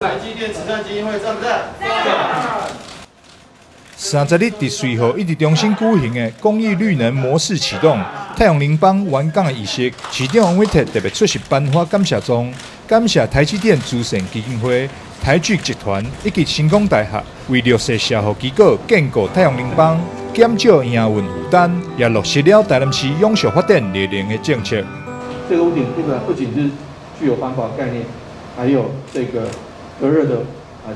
台積電慈善基金會讚不讚？30日佇瑞和一中心舉行的公益綠能模式啟動太陽能板完工的儀式，市長王偉哲特別出席頒發感謝狀，感謝台積電慈善基金會、台聚集團以及成功大學為弱勢社福機構建構太陽能板，減少營運負擔，也落實了台南市永續發展綠能的政策。這個屋頂這個不僅是具有環保概念，還有這個隔熱的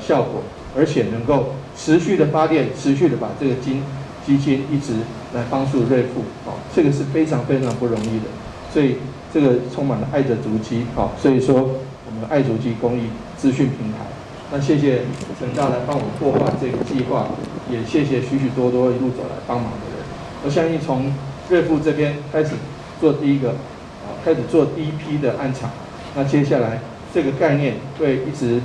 效果，而且能夠持續的發電，持續的把這個基金一直來幫助瑞富，哦，這個是非常非常不容易的，所以這個充滿了愛的足跡，好，所以說我們愛足跡公益資訊平台，那謝謝成大來幫我們擘畫這個計劃，也謝謝許許多多一路走來幫忙的人，我相信從瑞富這邊開始做第一個，啊，開始做第一批的案場，那接下來這個概念會一直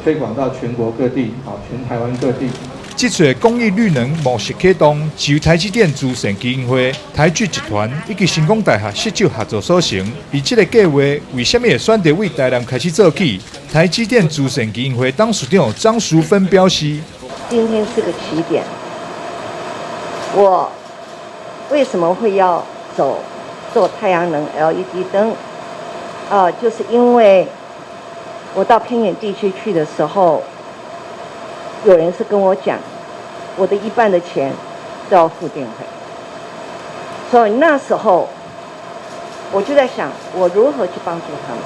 推廣到全國各地，好，全台灣各地。這次公益綠能模式啟動，是由台積電慈善基金會、台聚集團以及成功大學攜手合作所成。而這個計劃為啥物會選擇為台南開始做起？台積電慈善基金會董事長張淑芬表示：今天是個起點，我為什麼會要走做太陽能 LED 燈？就是因為我到偏遠地區去的時候，有人是跟我講，我的一半的錢都要付電費，所以那時候我就在想，我如何去幫助他們。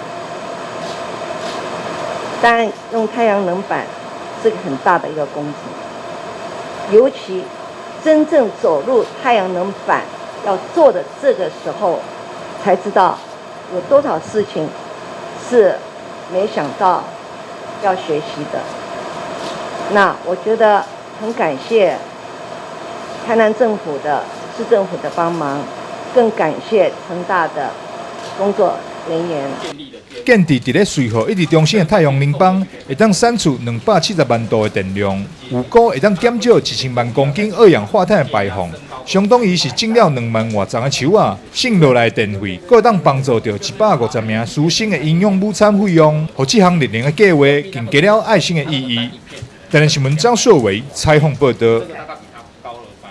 但用太陽能板是個很大的一個工程，尤其真正走入太陽能板要做的這個時候，才知道有多少事情是沒想到要學習的。那我覺得很感謝台南政府的市政府的幫忙，更感謝成大的工作人員。建置佇咧瑞和一中心的太陽能板，會當產出270萬度的電量，預估會當減少1000萬公斤二氧化碳的排放，相當於是種了2萬外叢的樹仔，省落來的電費，閣會當幫助著150名師生的營養午餐費用，予這項綠能的計劃更加了愛心的意義。台南新聞張碩偉採訪報道。